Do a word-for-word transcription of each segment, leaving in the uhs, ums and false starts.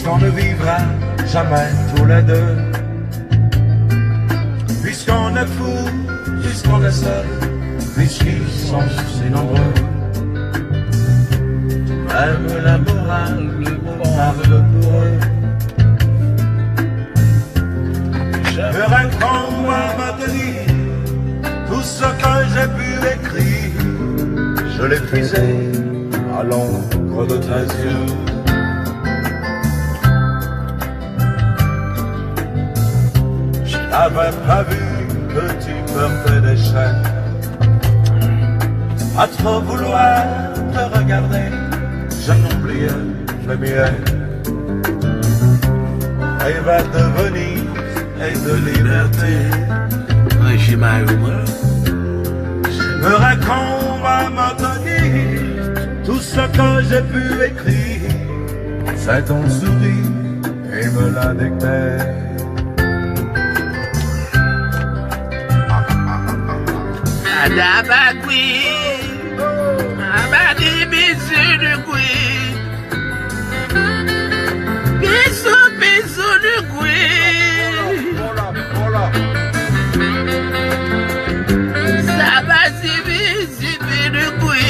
Qu'on ne vivra jamais tous les deux. Puisqu'on est fou, puisqu'on est seul, puisqu'ils sont si nombreux. Même la morale me parle pour eux. Je me raccombe à ma devise, tout ce que j'ai pu écrire, je l'ai puisé à l'encre de tes yeux. Je n'avais pas vu que tu portais des chaînes. À trop vouloir te regarder, j'en oubliais les miennes. Rêve de Venise et de liberté. Mwen, chema yo, mwen. Je me raccombe à ma devise, tout ce que j'ai pu écrire, c'est ton sourire et me la déclare. Adabagwi, abadi bisu du gwi. Bisu, bisu du gwi. Sa va sibi, sibi du gwi.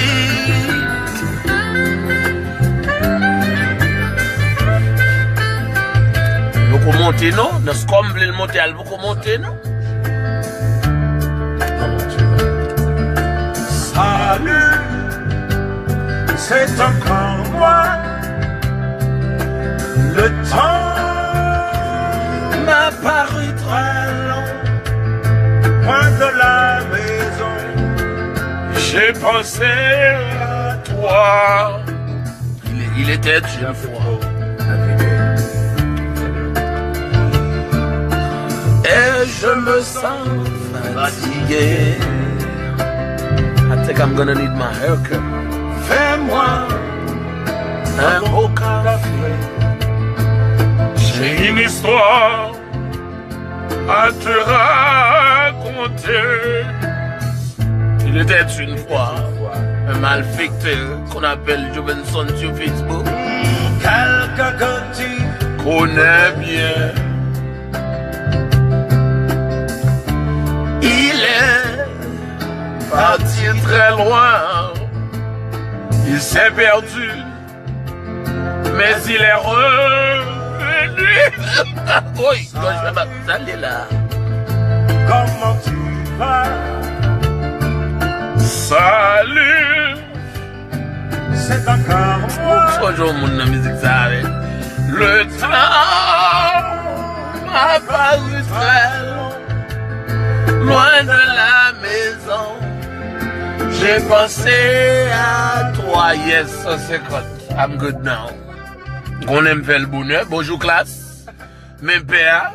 Poko monte non, nan skò m vle l monte a, l poko monte non. Salut, c'est encore moi. Le temps m'a paru très long, loin de la maison. J'ai pensé à toi. Il, il était une fois. Et je me sens fatigué. I think I'm gonna need my haircut. Fais-moi un beau café. J'ai une histoire à te raconter. Il était une fois un malfecteur qu'on appelle Jovenson sur Facebook. Quelqu'un que tu connais bien. Il est parti très loin. Il s'est perdu. Mais il est revenu. Oy, gòj mwen ap sale la. Comment tu vas? Salut. C'est encore moi. Sonje yon moun nan mizik sa a, wi. Le temps m'a paru très long, loin de la maison. J'ai pensé à toi. Yes, cent cinquante. I'm good now. Konnen m fè l bonè. Bonjou, klas. Men pè a.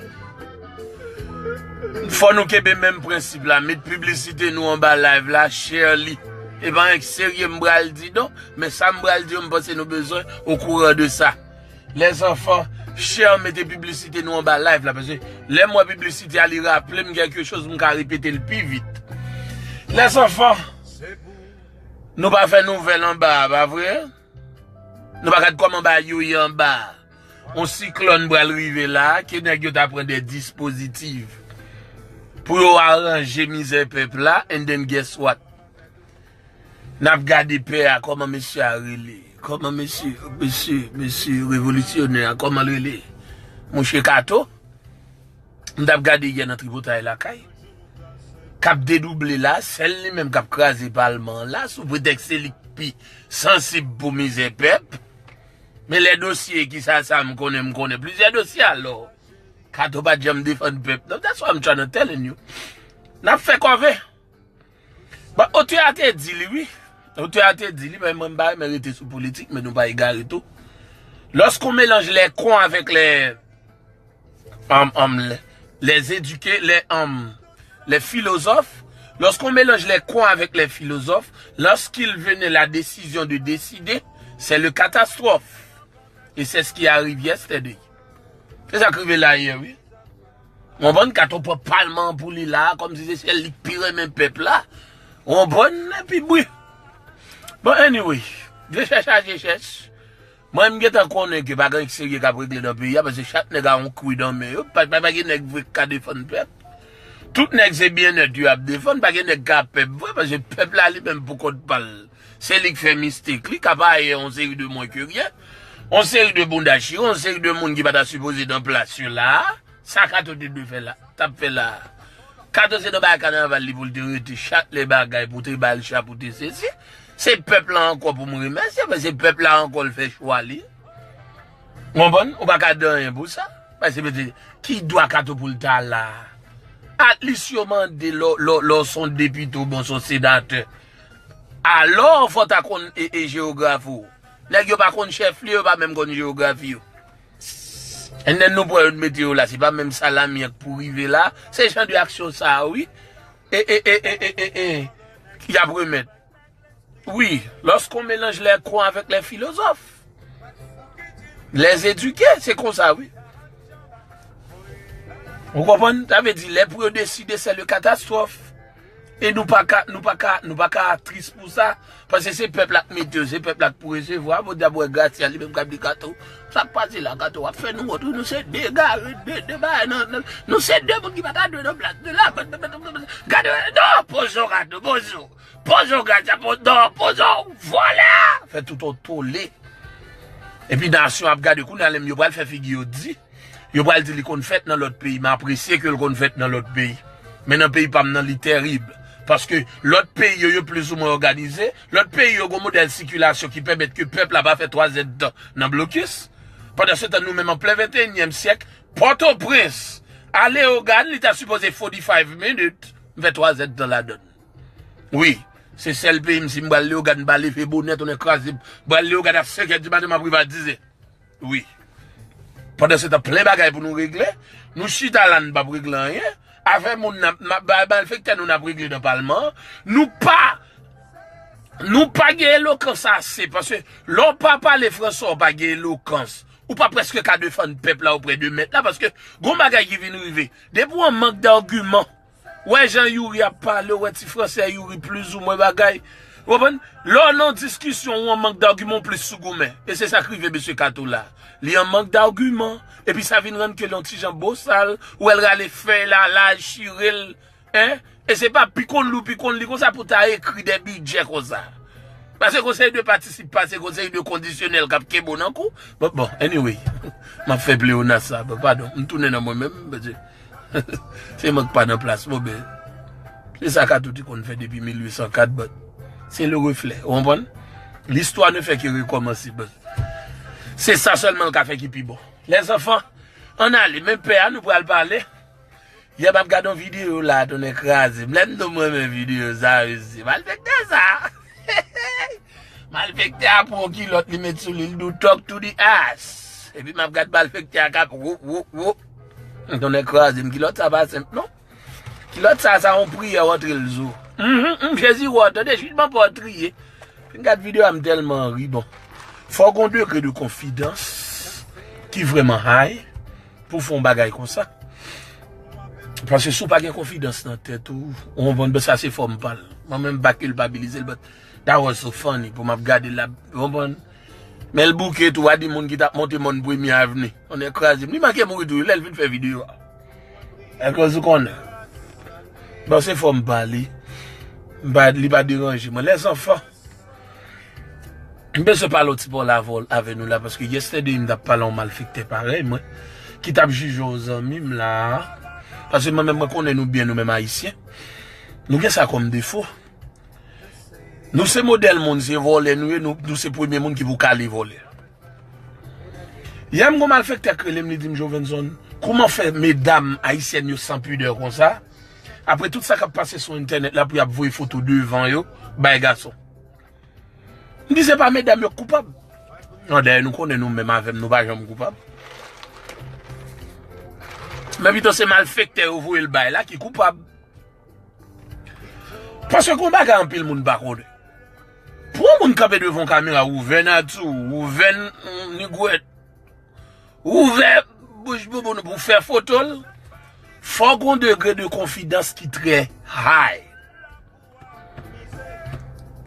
Fò nou kenbe menm prensip la. Met piblisite nou anba live la, share li. E pa anyen k serye m pral di non, men sa m pral di yo, m panse nou bezwen okouran de sa. Lèzanfan, share, mete piblisite nou anba live la, paske lè m wè piblisite a, li raple m kèlke choz, m ka repete l pi vit. Lèzanfan, nou pa fè nouvèl anba a, pa vre? Nou pa gad kòman bagay yo ye anba a. Yon siklòn pral rive la, ke nèg yo ta pran de dispozitif pou yo aranje mizè pèp la, and then guess what? N ap gade pè a, kòman mesye a rele? Kòman mesye, mesye, mesye revolisyonè a, kòman l rele? Mouche Kato? M t ap gade yè nan tripotay lakay. K ap dedouble la, sèl li menm k ap kraze palman an la, sou pretèks se li k pi sansib pou mizè pèp. Men lè dosye, kisa sa m konnen, m konnen plizyè dosye alò. Kato pa t janm defann pèp. Non, that's what I'm trying to telling you. N ap fè kòve. Bon, otè a te di li, wi. Otè a te di li, men mwen m pa renmen rete sou politik, men nou pa egare tou. Lorsqu'on mélange les cons avec les, um, um, les, les éduqués, les, um, les philosophes, lorsqu'on mélange les cons avec les philosophes, lorsqu'il venait la décision de décider, c'est le catastrophe. E se ki arive yesterday. Se sa k rive la yè, wi. Ou konprann? Kato pran palman an pou li la, kòmsi se sèl li k pi renmen pèp la. Ou konprann? Epi bri. Bon, anyway, je cherche à je cherche. Mwen, m gentan konnen ke pa gen anyen k serye k ap regle nan peyi a, paske chak nèg a yon kwi nan men yo. Pa, pa, pa gen nèg vre k ka defann pèp. Tout nèg se byennèt yo ap defann, pa gen nèg k ka pèp vre, paske pèp la li menm pou kont pa l. Se li k fè mistik, li k ap aye yon seri de mwen ke ryen, yon seri de bounda chire, yon seri de moun ki pa ta sipoze nan plas yo la a. Sa Kato te dwe fè la, t ap fè la a. Kato se nan bagay kanaval li pou l te rete, chak lè bagay pou te ba l cha pou te sesi. Se pèp la ankò pou m remèsye, men se pèp la ankò l fè chwa li. Ou konprann? Ou pa ka di anyen pou sa. Paske, ki dwa Kato pou l ta la a? At least yo mande lè w, lè w, lè w se yon depite oubyen w se yon senatè. Alò, fò w ta konn e, e jewografi w. Nèg yo pa konn chèf li, yo pa menm konn jewografi yo. And then nou pran yo n mete yo la, se pa menm salami an k pou rive la. Se jan de aksyon sa a, wi. E, e, e, e, e, e, e, y ap remèt. Wi, lorsqu'on mélange les cons avec les philosophes, les éduqués, se konsa, wi. Ou konprann? Sa vle di, lè pou yo deside, se le katastwòf. E nou pa ka, nou pa ka, nou pa ka tris pou sa. Paske se pèp la k mete yo, se pèp la k pou resevwa. Bondye ap wè Gracia, li menm k ap di Kato, sa k pase la, Kato, w ap fè nou wont, wi, nou se de egare, de, de bagay, nan, nan, nou se de moun ki pa ta dwe nan plas nou la. Gade, non, poze w, Kato, poze w. Poze w, Gracia, poze w, non, poze w, vòlè a! Fè tout yon tole. Epi nasyon ap gade, kounye a, lè m yo pral fè figi yo di. Yo pral di li konn fèt nan lòt peyi, m apresye ke l konn fèt nan lòt peyi. Men nan peyi pa m nan, li tèrib. Paske lòt peyi yo, yo plizoumwen òganize, lòt peyi yo gon modèl sikilasyon ki pèmèt ke pèp la pa fè twa zèdtan nan blokis. Pandansetan, nou menm an plen venteyinyèm syèk, Pòtoprens a Leyogàn, li ta sipoze forty-five minutes, m fè twa zèdtan ladann. Wi, se sèl peyi m, si m pral Leyogàn, m pa leve bonè, tonnè kraze m, m pral Leyogàn a senk è di maten, m ap rive a diz è. Wi. Pandansetan, plen bagay pou nou regle. Nou chita la, n p ap regle anyen. Afè moun n ap, n ap, ba, malfektè nou n ap regle nan palman an. Nou pa, nou pa gen elokans ase, paske lè w pa pale fransè, w pa gen elokans. Ou pa prèske ka defann pèp la oprè de mèt la, paske gon bagay ki vin rive. Depi w an mank dagiman, Wè jan Youri ap pale, w wè ti fransè Youri plizoumwen bagay. Ou konprann? Lè w nan diskisyon, ou an mank dagiman, w plis sou goumen. E se sa k rive mesye Kato la. Li an mank dagiman, epi sa vin rann ke l yon ti jan bosal, ou wè l rale fèy la, la chire l, en? E se pa pi konn li w pi konn li konsa pou w ta ekri de bidjè konsa. Paske gon seri de patisip pase, gon seri de kondisyonèl k ap kenbe w nan kou. Bon, bon, anyway, m ap fè pleonas sa, bon, padon, m tounen nan mwen menm, paske Se mank pa nan plas mwen, men se sa Kato te konn fè depi mil uit san kat, but se le reflè, ou konprann? L'histoire ne fait que recommencer, but se sa sèlman l ka fè ki pi bon. Lèzanfan, ann ale, men pè a nou pral pale. Yè m ap gade yon videyo la, tonnè kraze m. Lè m di w mwen renmen videyo sa, mesye. Malfektè sa! Malfektè a pran yon kilòt, li met sou li, l di w, "Talk to the ass." Epi m ap gad malfektè a k ap wou, wou, wou. Tonnè kraze m, kilòt sa pa senp non. Kilòt sa, sa yon priyè w antre l sou. Mhm, mhm, Jezi wè w, tande, jijman pa w triye. Fin gad videyo a, m tèlman ri, bon. Fò w gon degre de konfidans ki vrèman high pou w fè yon bagay konsa. Paske si w pa gen konfidans nan tèt ou, ou konprann, ben sa se fòm pa l. Mwen menm m pa kilpabilize l, but that was so funny pou m ap gade l ap, ou konprann? Men l bouke tou, a di moun ki t ap monte mòn Premye Avni. Tonnè kraze m. Li manke mouri tou, lè l fin fè videyo a. Èske w konnen? Bon, se fòm pa li. M pa, li pa deranje mwen. Lèzanfan, m bezwen pale yon ti pawòl avè, avè nou la, paske yesterday, m t ap pale a yon malfektè parèy mwen, ki t ap jije yon zanmi m la. Paske mwen menm, mwen konnen nou byen, nou menm Ayisyen. Nou gen sa kòm defo. Nou se modèl moun, se vòlè nou ye, nou, nou se premye moun ki pou kale vòlè. Yè m gon malfektè k rele m, li di m, "Jovenson, kouman fè medam ayisyèn yo san pidè konsa? Apre tout sa k ap pase sou entènèt la pou y ap voye foto devan yo bay gason." M di, "Se pa medam yo k koupab." Non, dayè nou konnen nou menm avè m, nou pa janm koupab. Men pito se malfektè yo voye l bay la ki koupab. Paske gon bagay anpil moun pa konnen. Pou yon moun kanpe devan yon kamera, ouvè nati w, ouvè n-, nigwèt, ouvè bouch bouboun ou pou fè foto l, fò gon degre de konfidans ki trè high.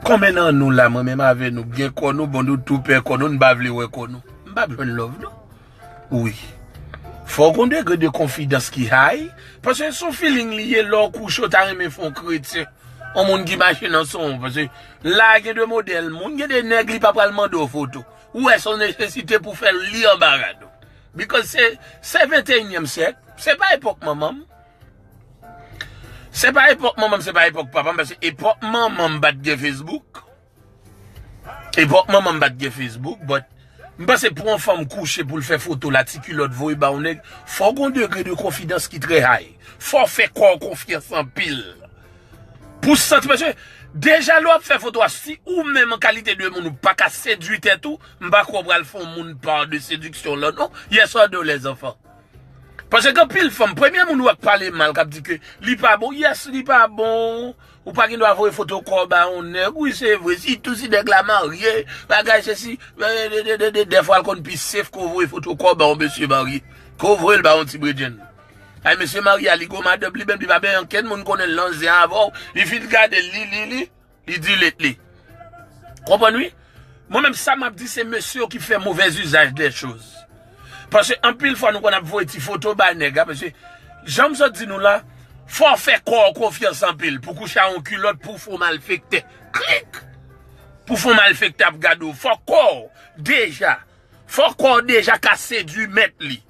Konbyen nan nou la, mwen menm avè nou, gen kò nou, bon, nou tou pè kò nou, n pa vle wè kò nou? M p ap jwenn love, non. Wi. Fò w gen yon degre de konfidans ki high, paske se yon feeling li ye, lè w kouche, w ta renmen fè yon kretyen, yon moun ki mache nan son, paske la gen de modèl moun, gen de nèg li pa pral mande w foto. Ou wè se yon nesesite pou fè l li anba rad ou. Because se, se venteyinyèm syèk, se pa epòk manman m. Se pa epòk manman m, se pa epòk papa m, paske epòk manman m pa t gen Facebook. Epòk manman m pa t gen Facebook, but m panse pou yon fanm kouche pou l fè foto la, ti kilòt voye ba yon nèg, fò w gen yon degre de konfidans ki trè high. Fò w fè kò w konfyans anpil. Pou santi, paske deja lè w ap fè foto a, si ou menm an kalite de moun ou pa ka sedui tèt ou, m pa kwè w pral fè yon moun part de séduction la, non. Yes or no, les enfants? Paske gen anpil fanm, premye moun ou wè k pale mal, k ap di ke li pa bon, yes, li pa bon. Ou pa gen dwa voye foto kò w ba yon nèg, wi, se vre, sitou si nèg la marye, bagay sesi, de, de, de, de, de, dèfwa l konn pi safe ke w voye foto kò w ba yon mesye marye, ke w voye l ba yon ti bredjenn. Ay, mesye marye a, li gon madanm, li menm, li pa benyen ankenn moun konnen l nan zen avè w, li fin gade l, li, li, li, li delete li. Konprann, wi? Mwen menm, sa m ap di, se mesye yo ki fè mauvais usage des choses. Paske anpil fwa, nou konn ap voye ti foto bay nèg la, mesye, jan m sot di nou la, fò w fè kò w konfyans anpil pou kouche a yon kilòt, pou w fè yon malfektè. Klik! Pou w fè yon malfektè ap gade w. Fò kò w deja, fò kò w deja ka sedui mèt li.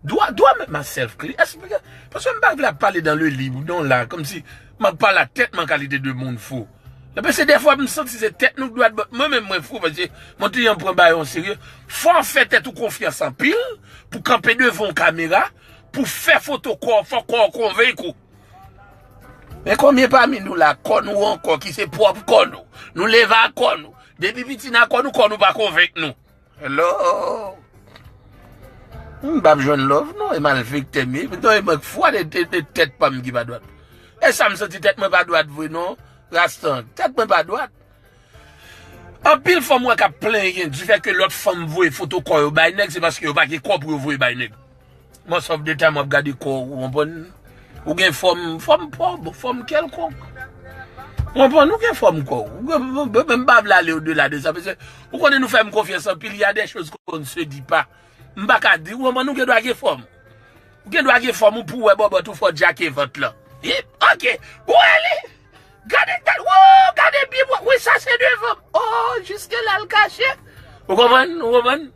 Do I, do I make myself clear? Esplike. Paske m pa vle ap pale dans le libre, non, la, kòmsi m ap pale ak tèt mwen an kalite de moun fou. Epi se dèfwa m santi se tèt nou k dwat, but mwen menm mwen fou, paske mwen te yon pran bagay an serye. Fò w fè tèt ou konfyans anpil pou kanpe devan yon kamera, pou fè foto kò w, fò kò w konvenk ou. Men konbyen pami nou la, kò nou ankò, ki se pwòp kò nou, nou leve ak kò nou, depi piti n a kò nou, kò nou pa konvenk nou? Hello. M p ap jwenn love, non, e malfektè m ye. Non, e mwen k fwa de, de, de tèt pa m ki pa dwat. E sa m santi tèt mwen pa dwat vre, non, Rastan. Tèt mwen pa dwat. Anpil fanm wè k ap plenyen difè ke lòt fanm voye foto kò yo bay nèg, se paske yo pa gen kò pou yo voye bay nèg. Most of the time, w ap gade kò w, ou konprann? Ou gen fòm, fòm pòb, fòm kèlkonk. Ou konprann? Ou gen fòm kò w. Ou gen, men m pa vle ale odela de sa, paske ou konnen nou fè m konfyans anpil, y a des choses qu'on ne se dit pas. M pa ka di, ou konprann, ou gen dwa gen fòm. Ou gen dwa gen fòm, ou pou wè bòbòt ou fò djake vant lan. Yip, ok, ou wè li? Gade, gade, wo, gade bib, wi, sa se devan. Oh, jiske la l kache. Ou konprann? Ou konprann?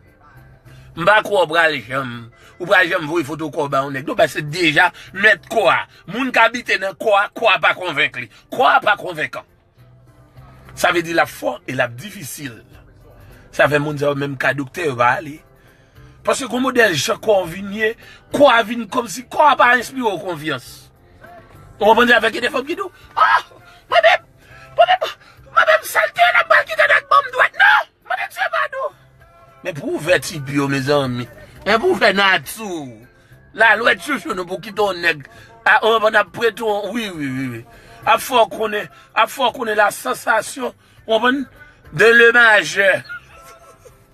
M pa kwè w pral janm, ou pral janm voye foto kò w ba yon nèg, non, paske deja, mèt kò a, moun k abite nan kò a, kò a pa konvenk li. Kò a pa konvenkan. Sa vle di l ap fò e l ap difisil. Sa fè moun sa yo menm ka doktè yo pa ale. Paske gon modèl jan kò w vin ye, kò a vin kòmsi kò a pa enspire w konfyans. Ou konprann sa fè gen de fanm ki di w, oh, mwen menm, mwen menm, mwen menm salte, n ap pral kite nèg ban m dwèt, non! Mande Dye padon. Men pou w ouvè ti pye w, mezanmi. Men pou w ouvè nati w. Lalwèt chouchou nou pou kite yon nèg. A, on, on ap prete w, wi, wi, wi, wi. Ap fè w konnen, ap fè w konnen la sansasyon, w konprann? De le majè.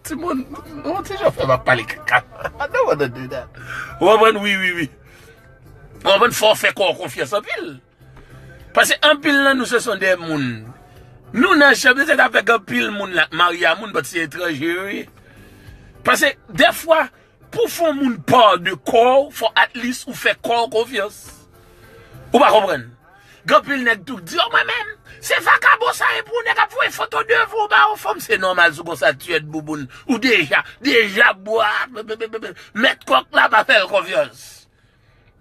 Timoun, yon ti jan fè m ap pale kaka. I don't wanna do that. W konprann? Wi, wi, wi. W konprann? Fò w fè kò w konfyans anpil. Paske anpil nan nou se son de moun. Nou nan chanm, se ta fè gen anpil moun la k marye a moun, but se etranje yo ye. Paske dèfwa, pou fè yon moun part de kò w, fò at least ou fè kò w konfyans. Ou pa konprann? Gen anpil nèg tou k di, oh, mwen menm, se vakabon sa ye pou yon nèg ap voye foto devan w ba yon fanm, se nòmal si w konsa tiyèt bouboun. Ou deja, deja bwa, mèt kòk la pa fè l konfyans.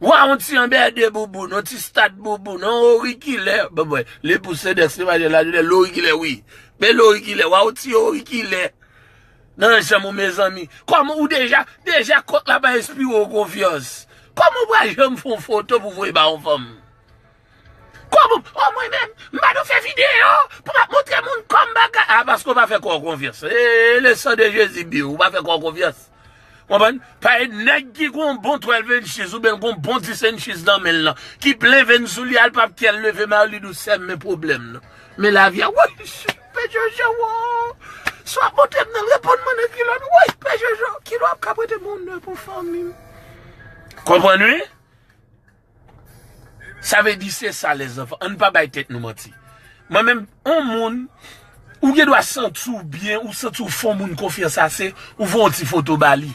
Wa yon ti anbède bouboun, yon ti stad bouboun, yon orikilè. Bon, bon, li pou Sedex, li pa gen lajounen, lorikilè, wi. Men lorikilè, wa yon ti orikilè. Nan janm ou, mezanmi. Kòman ou deja, deja kòk la pa enspire w konfyans? Kòman ou pral janm fè yon foto pou voye ba yon fanm? Kòman, oh, mwen menm, m pa dwe fè videyo pou m ap montre moun kò m bagay. A, paske w pa fè kò w konfyans. E, le sang de Jésus, bi, ou pa fè kò w konfyans. Konprann? Paske nèg ki gon bon twelve inches oubyen gon bon dis inches nan men l lan, ki plen venn sou li, al p ap kè l leve, mari li di w, sè m, men pwoblèm nan. Men lavi a, woy, Pè Jojo, wo. Swa pote m nan, reponn mwen nan kilòt, woy, Pè Jojo, kilò ap ka prete m yon nè pou fanmi m. Konprann, wi? Sa vle di se sa, lèzanfan. Ann pa bay tèt nou manti. Mwen menm, yon moun, ou gen dwa santi w byen, ou santi w fè yon moun konfyans ase, ou voye yon ti foto ba li.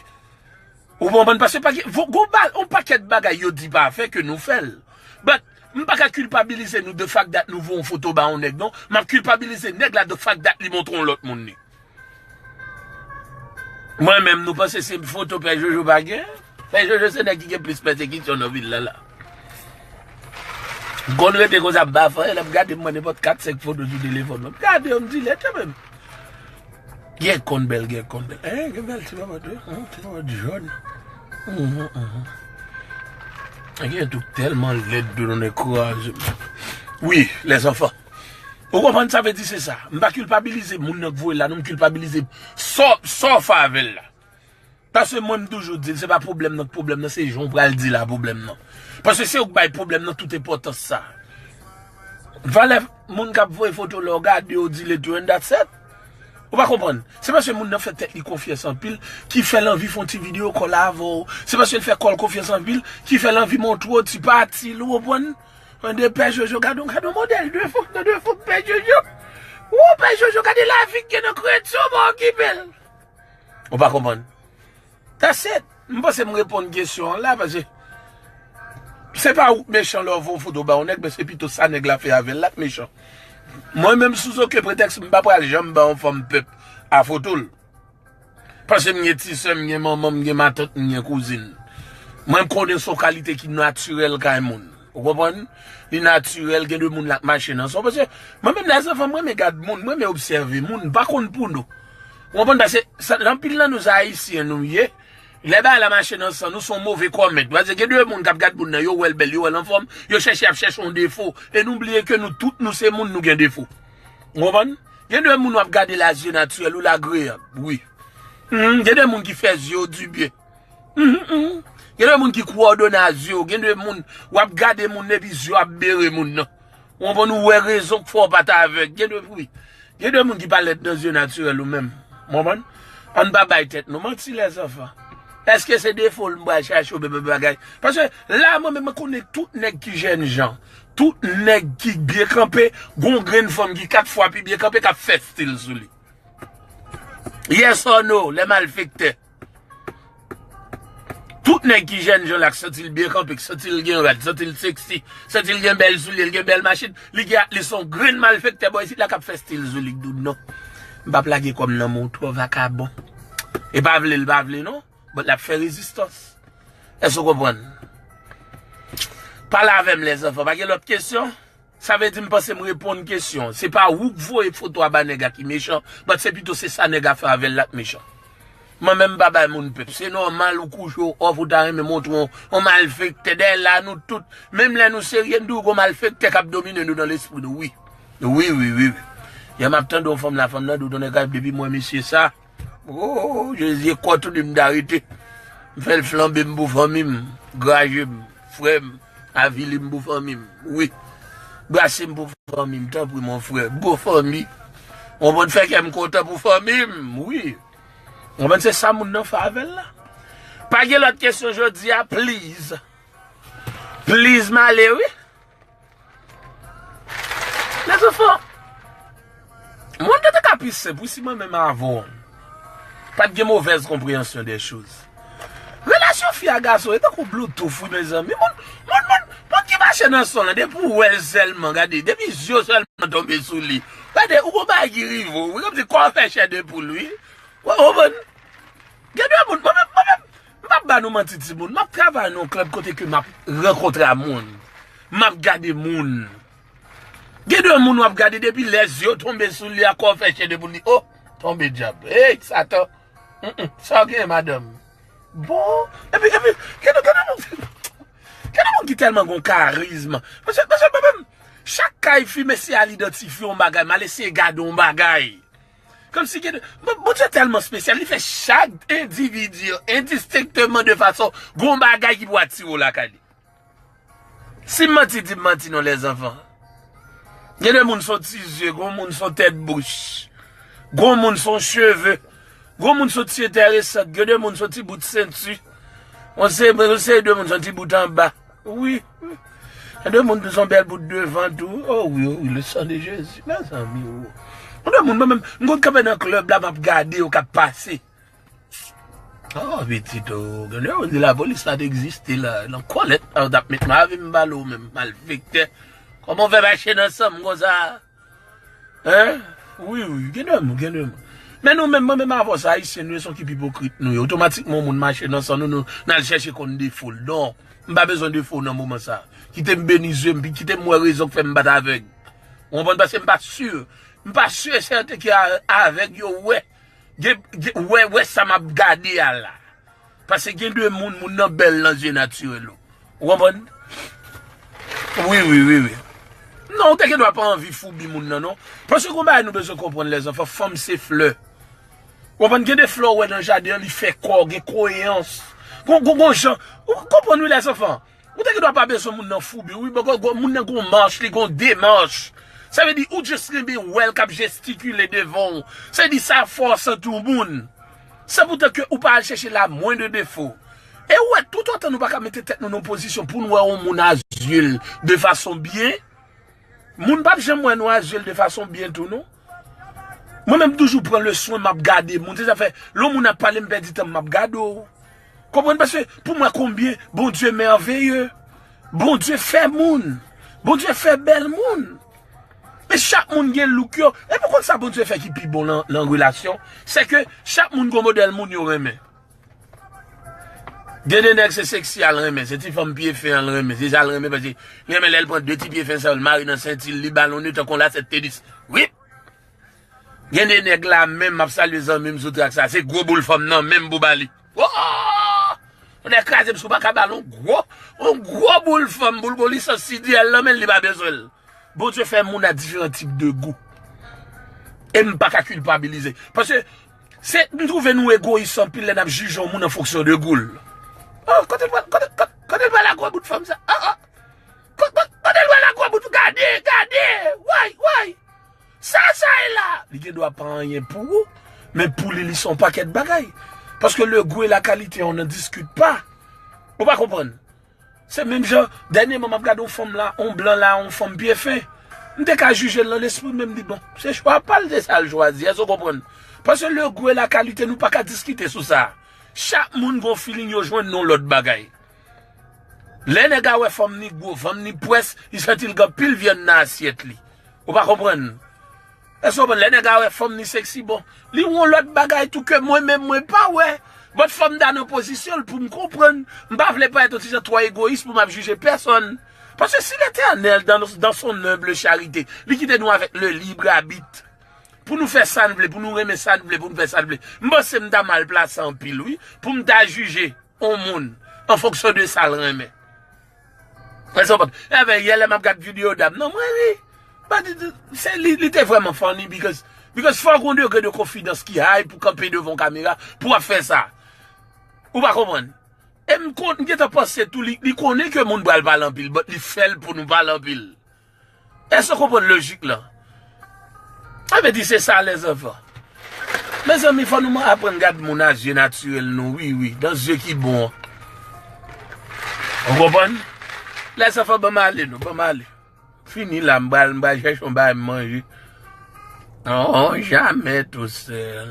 Ou konprann? Paske pa gen, vo- gon ba- yon pakèt bagay yo di pa fè ke nou fè l. But, m pa ka kilpabilize nou the fact that nou voye yon foto ba yon nèg, non. M ap kilpabilize nèg la the fact that li montre yon lòt moun li. Mwen menm, nou panse se foto Pè Jojo pa gen? Pè Jojo se nèg ki gen plis pèsekisyon nan vil la la. M konn rete konsa, m pa fè anyen, lè m gade, m wè nenpòt kat senk foto sou telefòn mwen. M gade yo, m di, "Lè kanmenm." Gen konn bèl, gen konn bèl. Eh, gen bèl ti bòbòt, wi. Hein, ti bòbòt jòn. Mhm, mhm. Gen tou tèlman lèd de nan kraze. Wi, les enfants. Ou konprann sa vle di se sa. M pa kilpabilize moun nan k voye la, non, m kilpabilize sa, sa w fè avè l la. Paske mwen, m toujou di l, se pa pwoblèm nan k pwoblèm nan, se jan w pral di la pwoblèm nan. Paske se ou k bay pwoblèm nan tout enpòtans sa. Valè moun k ap voye foto lè w gade yo di le tou and that's it. Ou pa konprann? Se paske moun nan fè tèt li konfyans anpil ki fè l anvi fè yon ti videyo kòl avè w. Se paske l fè kò l konfyans anpil ki fè l anvi montre w ti pati l, ou konprann? Mande Pè Jojo, gade yon, gade yon modèl de fanm nan de fanm Pè Jojo. Ou Pè Jojo, gade lavi k gen nan kredi, ou pa okipe l. Ou pa konprann? That's it. M panse m reponn kesyon an la, paske se pa ou k mechan lè w voye yon foto ba yon nèg, men se pito sa nèg la fè avè l la k mechan. Mwen menm, sou okenn pretèks, m pa pral janm ba yon fanm pèp a foto l. Paske m gen ti sè, m gen manman, m gen matant, m gen kouzin. Mwen, m konnen se yon kalite ki natirèl kay moun. Ou konprann? Li natirèl, gen de moun l ap mache nan son. Paske mwen menm, lèzanfan, mwen renmen gad moun, mwen renmen obsève moun, m pa konn pou nou. Ou konprann? Paske sa, anpil nan nou, se Ayisyen nou ye. Lè bagay la mache nan san nou, se yon move kòmèt. Paske gen de moun k ap gad moun nan, yo wè l bèl, yo wè l anfòm, yo chèche ap chèche yon defo. E nou bliye ke nou tout, nou se moun, nou gen defo. Ou konprann? Gen de moun w ap gade la, zye natirèl ou l agreab, wi. Mhm, gen de moun ki fè zye w dibyen. Mhm, mhm. Gen de moun ki kowòdone a zye w. Gen de moun w ap gade moun epi zye w ap bere moun nan. Ou konprann, ou wè rezon k fè w pa t avèg. Gen de, wi. Gen de moun ki pa lèd nan zye natirèl ou menm. Ou konprann? Ann pa bay tèt nou manti, lèzanfan. Èske se defo l m pral chache oubyen bagay? Paske la, mwen menm, mwen konnen tout nèg ki jènjan, tout nèg ki byen kanpe, gon grenn fanm ki kat fwa pi byen kanpe k ap fè stil sou li. Yes or no, lè malfektè. Tout nèg ki jènjan la, k santi l byen kanpe, k santi l gen rad, santi l sexy, santi l gen bèl soulye, l gen bèl machin, li gen at least yon grenn malfektè bò isit la k ap fè stil sou li, k di w non. M p ap lage kò m nan men w twò vakabon. E pa vle l pa vle non, but l ap fè rezistans. Èske w konprann? Pale avè m, lèzanfan. Pa gen lòt kesyon? Sa vle di m panse m reponn kesyon. Se pa ou k voye foto a ba nèg la ki mechan, but se pito se sa nèg la fè avè l la k mechan. Mwen menm m pa bay moun pèp. Se nòmal ou kouche w off, ou ta renmen montre yon, yon malfektè. Dèyè la nou tout, menm lè nou serye, m di w gon malfektè k ap domine nou nan lespri nou, wi. Wi, wi, wi, wi. Yè m ap tande yon fanm la, fanm nan di w, tonnè kay, depi m wè mesye sa, oh, Jezi, e kò tou li m ta rete. M fè l flanbe m pou fanmi m, graje m, frè m, avili m pou fanmi m. Wi. Brase m pou fanmi m, tanpri, mon frè. Gwo fanmi. Ou konprann, fè kè m kontan pou fanmi m, wi. Ou konprann, se sa moun nan fè avè l la. Pa gen lòt kesyon jodi a, please. Please, m ale, wi. Lèzanfan, mwen te ka pi senp, wi, si mwen menm avè w pa t gen movèz konpreyansyon dè choz. Relasyon fi a gason e tankou Bluetooth, wi, mezanmi. Moun, moun, moun, moun ki mache nan son lan, depi w wè l sèlman, gade, depi zye w sèlman tonbe sou li, gade, ou gon bagay ki rive w, wi, kòmsi kò w fè chè de poul, wi. Ou konprann? Gen de moun, mwen menm, mwen menm, m p ap ba nou manti, timoun. M ap travay nan yon klèb kote ke m ap rankontre a moun. M ap gade moun. Gen de moun w ap gade depi lè zye w tonbe sou li a, kò w fè chè de poul, li, oh, tonbe dyab. Hey, Satan. Mm, mm. Sa w genyen, madanm? Bon, epi, epi, gen de, gen de moun, gen de moun ki tèlman gon karizm. Paske, paske mwen menm, chak kay fi, mesye al idantifye yon bagay, m al eseye gade yon bagay. Kòmsi gen de, Bon- Bondye tèlman espesyal, li fè chak endividi, endistenkteman de fason, gon bagay ki pou atire w lakay li. Si m manti, di m manti non, lèzanfan. Gen de moun se yon ti zye, gon moun se yon tèt bouch, gon moun se yon cheve, gon moun se yon ti enteresant, gen de moun se yon ti bout senti, yon se, yon seri de moun se yon ti bout anba. Wi. Gen de moun ki se yon bèl bout devan tou. Oh wi, oh wi, le sang de Jésus. Mezanmi, oh. Gen de moun, mwen menm, m konn kanpe nan klèb la, m ap gade yo k ap pase. Oh, pitit, oh. Gen de moun di lapolis pa t egziste la. Nan kòlèt, la, yo t ap met m avè m, m pale w menm, malfektè. Kòman w fè mache nan san m konsa? Hein? Wi, wi, gen de moun, gen de moun. Men nou menm, mwen menm avè w, se Ayisyen nou ye, se yon ekip ipokrit nou ye. Otomatikman, yon moun mache nan san nou, nou, n al chèche konn defo l. Non, m pa bezwen defo w nan moman sa. Kite m beni zye m, pi kite m wè rezon k fè m bat avèg. Ou konprann? Paske m pa si, m pa si e sèten ke a- avèg yo wè, gen, gen, wè, wè sa m ap gade a la. Paske gen de moun, moun nan bèl nan zye natirèl ou. Ou konprann? Wi, wi, wi, wi. Non, ou te gen dwa pa anvi foubi moun nan, non. Paske gon bagay nou bezwen konprann, lèzanfan, fanm se flè. Ou konprann, gen de flè ou wè nan jaden an, li fè kò, gen koyans. Gon, gon, gon jan, ou konprann, wi, lèzanfan. Ou te gen dwa pa bezwen moun nan foubi, wi, bon, gon, gon, moun nan gon mach, li gon demach. Sa vle di, ou just renmen wè l k ap jestikile devan w. Sa vle di, sa fòs ant yon moun. San poutan ke ou pa al chèche la moindre defo. E ou wè, toutotan nou pa ka mete tèt nou nan yon pozisyon pou n wè yon moun a zye l de fason byen, moun p ap janm wè nou a zye l de fason byen tou, non. Mwen menm, m toujou pran le swen, m ap gade moun. Se sa fè, lè yon moun ap pale, m pèdi tan m, m ap gade w. Konprann? Paske pou mwen, konbyen Bondye mèveye. Bondye fè moun. Bondye fè bèl moun. Men chak moun gen look yo. E pou konn sa Bondye fè ki pi bon nan, nan relasyon, se ke chak moun gon modèl moun yo renmen. Gen de nèg se seksi a l renmen, se ti fanm pye fen an l renmen, se sa l renmen paske li renmen lè l pran de ti pye fen sa yo, l mare nan senti l, li balone tankou yon lasèt tenis. Wi! Gen de nèg la menm, m ap salye zanmi m sou trak sa, se gwo boul fanm nan menm pou ba li. Oh! Yon nèg kraze m si w pa ka ba l yon gwo, yon gwo boul fanm, boul gwo lisans C D L nan men l, li pa bezwen l. Bondye fè moun a diferan tip de gou. E m pa ka kilpabilize. Paske se, m twouve nou egoyis anpil lè n ap jije yon moun an fonksyon de gou l. Oh, kote l pral, kote, kote, kote l pral ak gwo bout fanm sa? Oh, oh. Ko- ko- Kote l pral ak gwo bout? Gade, gade! Woy, woy! Sa, sa e la! Li gen dwa pa anyen pou ou, men pou li, li se yon pakèt bagay. Paske le goût et la qualité, on n'en discute pas. Ou pa konprann? Se menm jan, dènyèman, m ap gade yon fanm la, yon blan la, yon fanm pye fen. M te ka jije l nan lespri m, men m di, bon, se chwa pa l, se sa l chwazi. Èske w konprann? Paske le goût et la qualité, nou pa ka diskite sou sa. Chak moun gon feeling yo jwenn nan yon lòt bagay. Lè nèg a wè fanm ni gwo, fanm ni pwès, li santi l gen anpil vyann nan asyèt li. Ou pa konprann? Èske w konprann? Lè nèg a wè fanm ni seksi, bon, li wè yon lòt bagay tou ke mwen menm mwen pa wè. But fò m ta nan pozisyon l pou m konprann. M pa vle parèt yon ti jan twò egoyis pou m ap jije pèsonn. Paske si Letènèl, dans, dans son humble charité, li kite nou avèk le libre arbitre, pou nou fè sa n vle, pou nou renmen sa n vle, pou nou fè sa n vle, m panse m ta mal plase anpil, wi, pou m ta jije yon moun an fonksyon de sa l renmen. Èske w konprann? Enben, yè lè m ap gad videyo dam nan, mwen ri. But se, li, li te vrèman funny because, because fò w gen yon degre de konfidans ki high pou kanpe devan yon kamera pou w ap fè sa. Ou pa konprann? E m kon- m gentan panse tou, li, li konnen ke moun pral pale anpil, but li fè l pou nou pale anpil. Èske w konprann lojik lan? Sa vle di se sa, lèzanfan. Mezanmi, fò nou aprann gad moun a zye natirèl nou, wi, wi, nan zye ki bon an. Ou konprann? Lèzanfan, ban m ale, non, ban m ale. Fini la, m pral, m pral chèche yon bagay m manje. Non, jamè tousèl.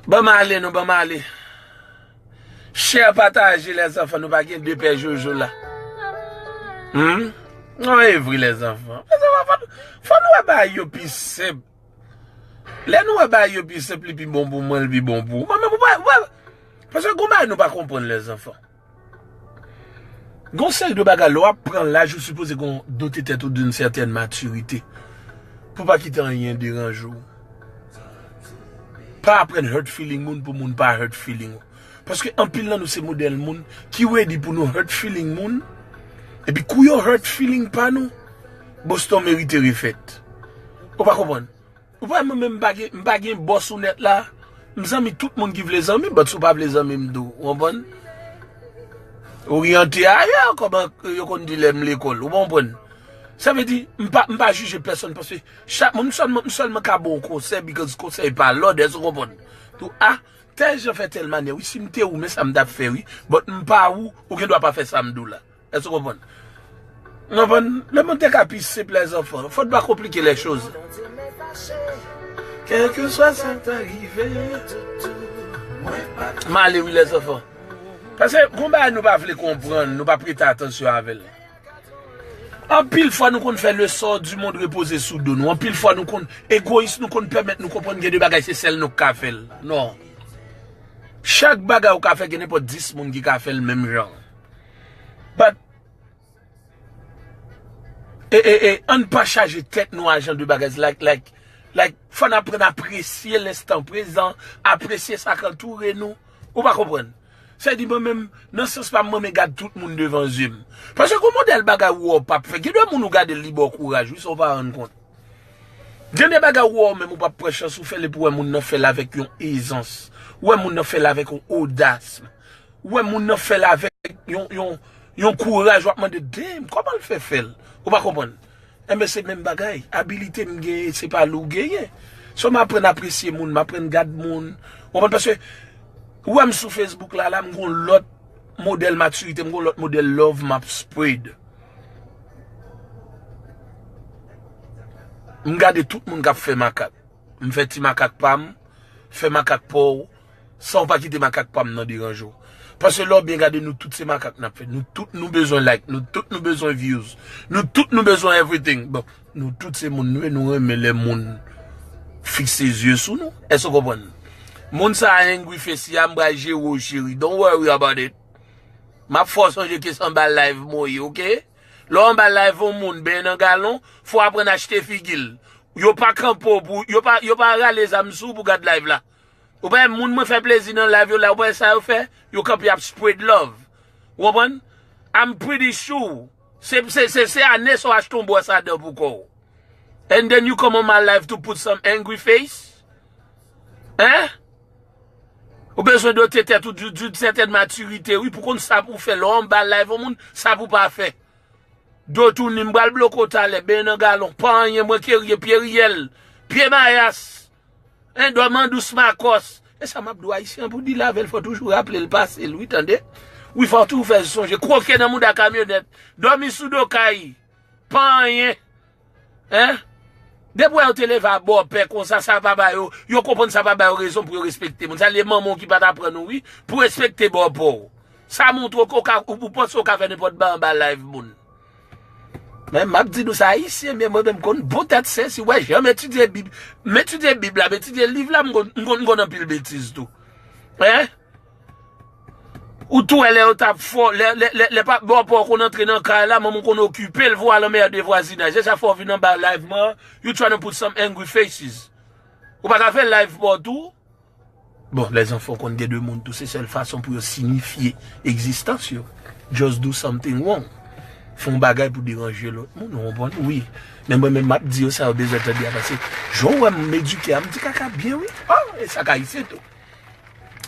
Ban m ale, non, ban m ale. Share, pataje, lèzanfan, nou pa gen de pè jojo la. Hmm? Non, e vre, lèzanfan. Lèzanfan, fò, fò nou wè bagay yo pi senp. Lè nou wè bagay yo pi senp, li pi bon pou mwen, li pi bon pou ou. Mwen menm, ou pa, ou pa, paske gon bagay nou pa konprann, lèzanfan. Gon seri de bagay, lè w ap pran laj, ou sipoze gon dote tèt ou d'une certaine maturité. Pou pa kite anyen deranje w. Pa aprann hurt feeling moun pou moun pa hurt feeling ou. Paske anpil nan nou se modèl moun ki ready pou nou hurt feeling moun. Epi kou yo hurt feeling pa nou, Boston merite refèt. Ou pa konprann? Ou pa mwen menm, m pa gen, m pa gen bòs ou nèt la. M zanmi tout moun ki vle zanmi m, but si w pa vle zanmi m tou, ou konprann? Oryante ayè, kòman yo konn di lè m lekòl, ou konprann? Sa vle di, m pa, m pa jije pèsonn, paske chak moun, m sèlman, m sèlman ka ba w konsèy, because konsèy pa lòd, èske w konprann? Tou, a, tèl jan fè tèl manyè, wi, si m te ou, men sa m t ap fè, wi, but m pa ou, ou gen dwa pa fè sa m di w la. Èske w konprann? Ou konprann? Le monde te ka pi senp, lèzanfan. Faut pas compliquer les choses. Kèlkeswa sa k ta rive. M ale wi, lèzanfan. Paske gon bagay nou pa vle konprann, nou pa prete atansyon avè l. Anpil fwa nou konn fè le sort du monde repoze sou do nou. Anpil fwa nou konn egoyis, nou konn pèmèt nou konprann gen de bagay se sèl nou k ka fè l. Non. Chak bagay ou ka fè, gen nenpòt dis moun ki ka fè l menm jan. But e, e, e, ann pa chaje tèt nou a jan de bagay. Like, like, like, fò n aprann apresye lenstan prezan, apresye sa k antoure nou. Ou pa konprann? Sa di mwen menm, nan sans pa m, mwen menm gad tout moun devan zye m. Paske gon modèl bagay ou wè w p ap fè. Gen de moun ou gade l, li ba w kouraj, wi, san w pa rann kont. Gen de bagay ou wè w menm ou p ap pran chans ou fè l epi w wè moun nan fè l avèk yon ezans. Ou wè moun nan fè l avèk yon odas. Ou wè moun nan fè l avèk yon, yon, yon kouraj, w ap mande, damn, kòman l fè fè l? Ou pa konprann? Enben, se menm bagay. Abilite m genyen, se pa li w genyen. So, m aprann apresye moun, m aprann gad moun. Ou konprann? Paske, ou wè m sou Facebook la, la, m gon lòt modèl matirite, m gon lòt modèl love m ap spread. M gade tout moun k ap fè makak. M fè ti makak pa m, fè makak pa w, san w pa kite makak pa m nan deranje w. Paske lè w byen gade, nou tout se makak n ap fè. Nou tout nou bezwen like, nou tout nou bezwen views, nou tout nou bezwen everything. Bon, nou tout se moun nou ye, nou renmen lè moun fikse zye sou nou. Èske w konprann? Moun sa a angry face ya, m pral jere w cheri. Don't worry about it. M ap fè w sonje ke se anba live mwen ye, oke? Lè w anba live yon moun, ben nan galon, fò w aprann achte figi l. Yo pa kanpe w pou, yo pa, yo pa rale zam sou w pou gad live la. Ou pa wè moun mwen fè plezi nan live yo la, ou pa wè sa yo fè? Yo kanpe ap spread love. Ou konprann? I'm pretty sure. Se, se, se, se ane sa w achte yon bwòs a dan pou kò w. And then you come on my live to put some angry face? Hein? Ou bezwen dote tèt ou d'une, d'une certaine maturité, wi, pou konn sa pou w fè. Lè w anba live yon moun, sa pou w pa fè. Do touni, m pral bloke w talè, ben nan galon, pa anyen, mwen Keryen, pye riyèl, pye mayas, en, dòmi an dous makòs. E sa m ap di w, ayisyen an pou deal avè l, fò toujou raple l pase l, wi, tande? Wi, fò toujou fè l sonje. Kwoke nan mouda kamyonèt, dòmi sou do kay, pa anyen. Hein? Depi w wè yo te leve a bòpè konsa, sa pa ba yo, yo konprann sa pa ba yo rezon pou yo respekte moun. Sa li ye manman w ki pa t aprann ou, wi, pou respekte bòpè w. Sa montre w ke w ka, ou, ou panse w ka fè nenpòt bagay anba live moun. Men m ap di nou sa, ayisyen, men mwen menm konn bon tèt sezi, w wè, jan m etidye Bib, m etidye Bib la, m etidye liv la, m konn, m konn, m konn anpil betiz tou. Hein? Ou tou wè lè yo t ap fò, lè, lè, lè, lè pa, bòpè w konn antre nan kay la, manman w konn okipe l, voye al anmède vwazinaj. Se sa fè w vin anba live mwen, you trying to put some angry faces. Ou pa ka fè live pa w tou? Bon, lèzanfan, w konn gen de moun tou, se sèl fason pou yo sinifye egzistans yo. Just do something wrong. Fè yon bagay pou deranje lòt moun, ou konprann? Wi. Men mwen menm, m ap di yo sa yo bezwen tande a, paske jan w wè m edike a, m di kaka byen, wi. Oh, e sa k ayisyen tou.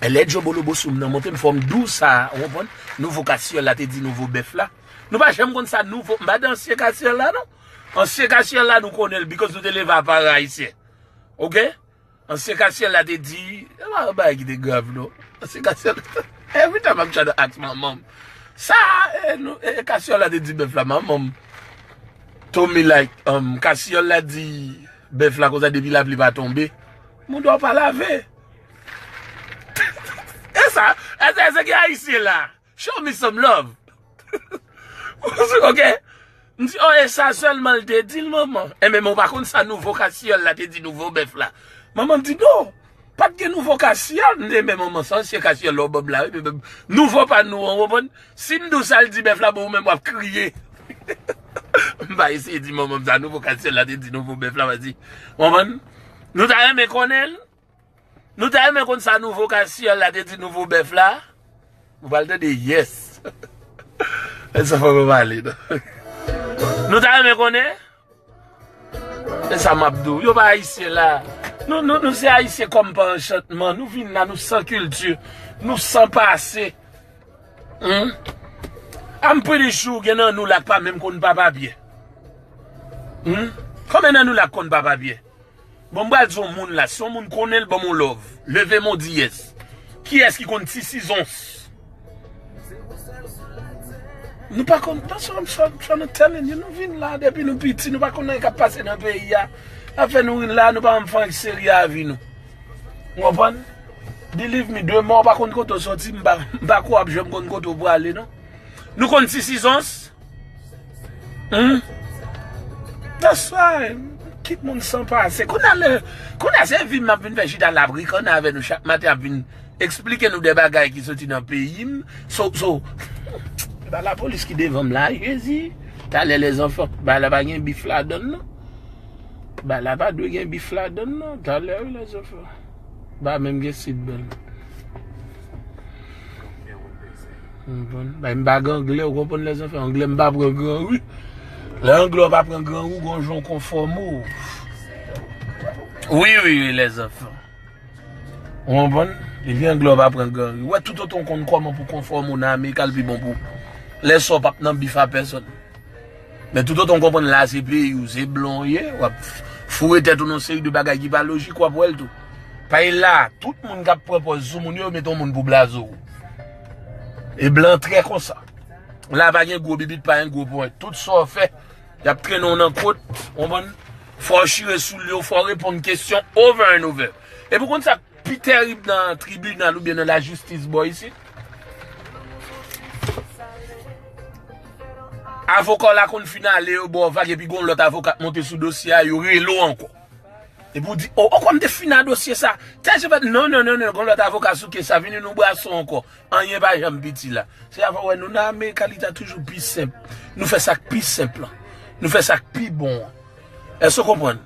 E lè Djo Bolobo sou m nan monte, m fò m di w sa, ou konprann? Nouvo kasiyòl la te di nouvo bèf la. Nou pa janm konn sa nouvo, m pa di ansyen kasiyòl la, non. Ansyen kasiyòl la, nou konnen l, because nou te leve a paran ayisyen. Oke? Ansyen kasiyòl la te di, e pa yon bagay ki te grav, non. Ansyen kasiyòl, every time I'm trying to ask manman m. Sa, e, nou, e, kasiyòl la te di bèf la, manman m told me like, um, kasiyòl la di bèf la konsa depi lapli pa tonbe, mouda w pa lave. E sa, e sa, e sa ki ayisyen la. Show me some love. Ok? M di, oh, e sa sèlman l te di l, manman. Enben, men w pa konn sa nouvo kasiyòl la te di nouvo bèf la. Manman m di, non, pa t gen nouvo kasiyòl. M di, enben, manman, sa ansyen kasiyòl la w ban m la, wi, men, men, nouvo pa nou an, w konprann? Si m di w sa l di bèf la, bon, ou menm w ap kriye. M pa eseye di manman m sa nouvo kasiyòl la te di nouvo bèf la, m a di, w konprann? Nou ta renmen konnen l? Nou ta renmen konn sa nouvo kasiyòl la te di nouvo bèf la? Ou pral tande, yes. E sa fò mwen pale, non? Nou ta renmen konnen? E sa m ap di w. Yo pa ayisyen la. Nou, nou, nou se ayisyen kòm pa anchantman. Nou vin la, nou san kilti. Nou san pase. Hmm? I'm pretty sure gen nan nou la k pa menm konn pa papye. Hmm? Konbyen nan nou la k konn pa papye? Bon, m pral di yon moun la, si yon moun konnen l, ban m yon love. Leve men w di yes. Kiyès ki konn ti sizons? Nou pa konn, that's what I'm trying to tell you. Nou vin la depi nou piti, nou pa konn anyen k ap pase nan peyi a. Afè nou vin la, nou pa menm fè anyen k serye a vi nou. Ou konprann? Believe me, demen w pa konn kote w soti, m pa, m pa kwè w ap janm konn kote w prale, non. Nou konn Six Seasons? Hmm? That's why. Kit moun san pase. Kounye a, lè, kounye a se vi m ap vin fè chita la ap rikòne avè nou chak maten, ap vin eksplike nou de bagay ki soti nan peyi m. So, so, se pa lapolis ki devan m la, Jezi. Talè lèzanfan, bagay la pa gen bif ladann, non. Bagay la pa dwe gen bif ladann, non. Talè, wi, lèzanfan. Pa menm gen seat belt. Konprann? Bay m pa gen anglè, ou konprann, lèzanfan? Anglè m pa pran gran wi. Lè anglè w pa pran gran wi, gon jan w konfòme w. Wi, wi, wi, lèzanfan. Ou konprann? Depi anglè w pa pran gran wi. Wè, toutotan w konn kòman pou konfòme w nan Amerik, al pi bon pou ou. Lè sa w p ap nan bif a pèsonn. Men toutotan w konprann la se peyi w, se blan w ye, w ap foure tèt ou nan seri de bagay ki pa lojik, w ap wè l tou. Paske la, tout moun k ap pran pòz sou moun yo, yo mete yon moun pou blaze w. E blan trè konsa. La pa gen gwo bibit, pa gen gwo ponyèt. Tout sa w fè, y ap trennen w nan kot, w konprann? Fò w chire soulye w, fò w reponn kesyon over and over. E pou konn sa, pi terib nan tribinal oubyen nan lajistis bò isit. Avoka w la konn fin ale, yo ba w vag, epi gon lòt avoka k monte sou dosye a, yo rele w ankò. Epi w di, "O, o, kòm te fin nan dosye sa, tèl se fèt, non, non, non, non, gon lòt avoka sou ke sa, vini nou brase w ankò." Anyen pa janm piti la. Se sa fè w wè nou nan Amerik, li ta toujou pi senp. Nou fè sa k pi senp lan. Nou fè sa k pi bon an. Èske w konprann?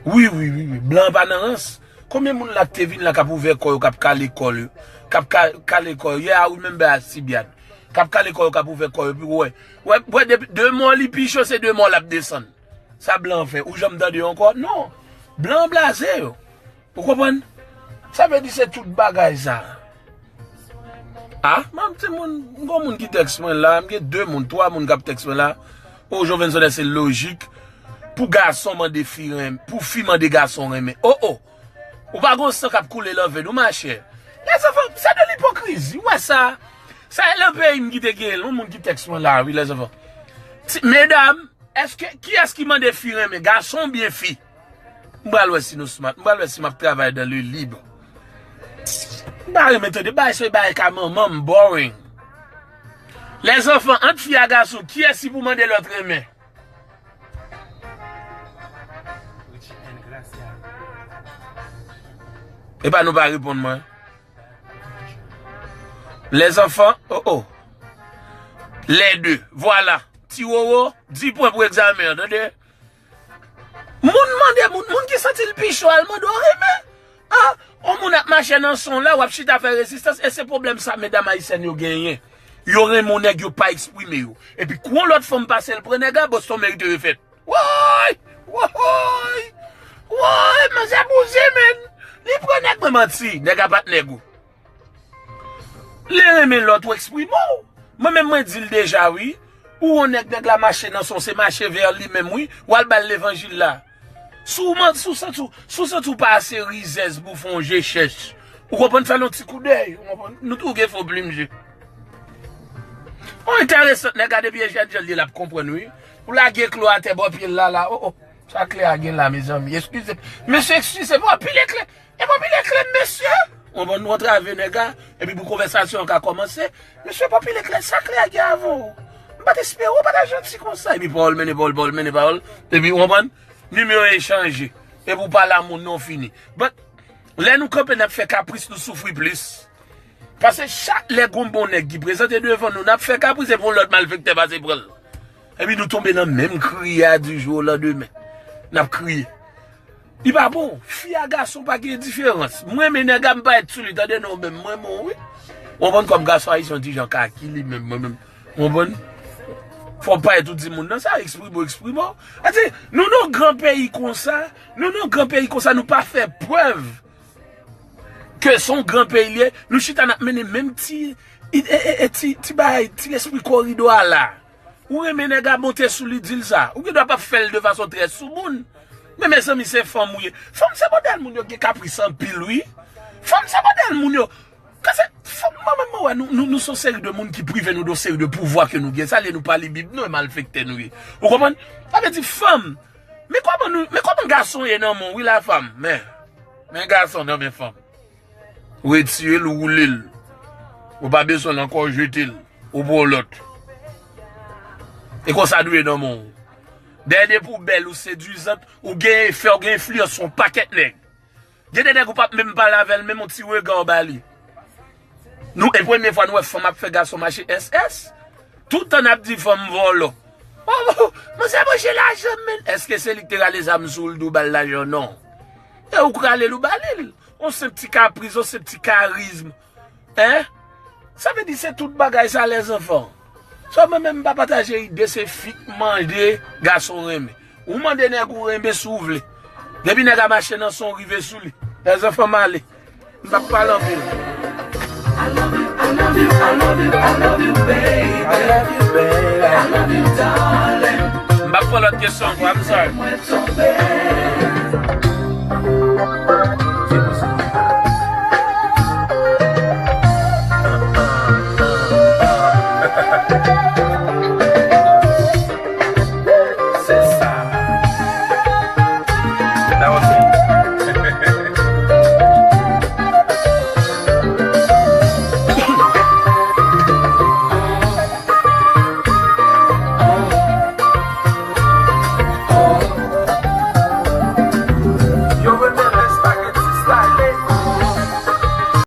Wi, wi, wi, wi. Blan pa nan rans. Konbyen moun la k te vin la k ap ouvè kò yo, k ap kale kò yo, k ap ka-, kale kò yo? Yeah, I remember Alcibiade. K ap kale kò yo, k ap ouvè kò yo, epi wè. Wè, wè, depi de mò li pi cho, se de mò l ap desann. Sa blan fè? Ou janm tande yo ankò? Non. Blan blaze yo. Ou konprann? Sa vle di se tout bagay sa. Ah, m ap di moun, m gon moun ki tèks mwen la, m gen de moun, twa moun k ap tèks mwen la. O, Jovenson, èske l lojik pou gason mande fi renmen, pou fi mande gason renmen? O, o. Ou pa gon san k ap koule nan venn ou, machè. Lèzanfan, se de lipokrizi. Ou wè sa? Sa e nan peyi m ki te gen yon moun ki tèks mwen la, wi, lèzanfan. Ti, medam, èske, kiyès ki mande fi renmen, gason oubyen fi? M pral wè si nou smart. M pral wè si m ap travay dans le libre. M pa renmen tande bagay, se bagay ka manman m, boring. Lèzanfan, ant fi a gason, kiyès ki pou mande lòt renmen? Epa nou pa reponn mwen. Lèzanfan, o, o. Lè de. Vwala. Ti Wowo, dis pwen pou egzamen an, tande? Moun mande, moun, moun ki santi l pi cho al mande w renmen. Ah, yon moun ap mache nan son la, w ap chita fè rezistans, e se pwoblèm sa medam ayisyèn yo genyen. Yo renmen yon nèg, yo pa eksprime yo. Epi kou yon lòt fanm pase, l pran nèg la, Boston merite refèt. Woy! Woy! Woy! Manzè bouzen, menn! Li pran nèg mwen manti, nèg a pa t nèg ou. Li renmen lòt ou eksprime w. Mwen menm mwen di l deja wi. Ou yon nèg, nèg la mache nan son, se mache vè li menm wi. W al ba l levanjil la. Si w man-, si w santi w, si w santi w pa ase rizèz pou w fè yon je chèch, ou konprann, fè l yon ti koudèy, ou konprann? Nou tou gen fo plim je. Yon enteresan, nèg la depi e jèn jan l ye l ap konprann wi. Ou lage klo atè bò pye l la la, o, o. Sa klè a gen la, mezanmi? Eskize. Mesye, eskize pou anpil eklè. E pou anpil eklè, mesye. Ou konprann, nou antrave nèg la. Epi pou konvèsasyon an ka kòmanse, mesye, pou anpil eklè, sa klè a gen avè w? M pa t espere w pa ta janti konsa. Epi pawòl mennen pawòl, pawòl mennen pawòl. Epi, ou konprann, nimewo e chanje. Epi w pale a moun nan, w fini. But, lè nou kanpe, n ap fè kapris, nou soufri plis. Paske chak lè gon bon nèg ki prezante devan nou, n ap fè kapris epi yon lòt malfektè pase pran l. Epi nou tonbe nan menm kriye a du jour au lendemain. N ap kriye. Li pa bon. Fi a gason pa gen diferans. Mwen renmen nèg la, m pa et sou li, tande non, menm mwen renmen w wi. Ou konprann, kòm gason ayisyen yon ti jan kaki li menm, mwen menm. Ou konprann? Fò w pa et ou di moun nan sa, eksprime w, eksprime w. Ati, nou nan yon gran peyi konsa, nou nan yon gran peyi konsa, nou pa fè prèv ke se yon gran peyi li ye, nou chita n ap mennen menm ti, e, e, e, ti, ti bagay, ti lespri koridò a la. Ou renmen nèg la, monte sou li, di l sa. Ou gen dwa p ap fè l de fason trè soumoun. Men mezanmi, se fanm ou ye. Fanm se modèl moun yo gen kapris anpil wi. Fanm se modèl moun yo. Kan se fanm, mwen menm mwen wè Nou, nou, nou se yon seri de moun ki prive nou de yon seri de pouvwa ke nou gen. Sa lè nou pa li Bib, nou e malfektè nou ye. Ou konprann? Sa vle di fanm. Men kòman nou, men kòman gason ye nan men w, wi la fanm. Men, men gason nan men fanm. Retire l, woule l. Ou pa bezwen l ankò, jete l. Ou pran lòt. E konsa dwe nan men w. Dèyè depi w bèl, ou sedwizant, ou gen efè, ou gen enfliyans sou yon pakèt nèg. Gen de nèg ou p ap menm pale avè l, menm yon ti rega w ba li. Nou, e premye fwa nou wè fanm ap fè gason mache S S. Tout tan n ap di fanm vòlò. Oh, oh, manzè manje lajan m, men. Èske se li k te rale zam sou l, di w ba l lajan? Non. E ou k rale l, ou ba li l. On senp ti kapris, on senp ti karizm. Hein? Sa vle di se tout bagay sa, lèzanfan. Sa mwen menm m pa pataje ide, se fi k mande gason renmen. Ou mande nèg ou renmen si w vle. Depi nèg a mache nan son, rive sou li. Lèzanfan m ale. M p ap pale anpil. M p ap pran lòt kesyon ankò, I'm sorry.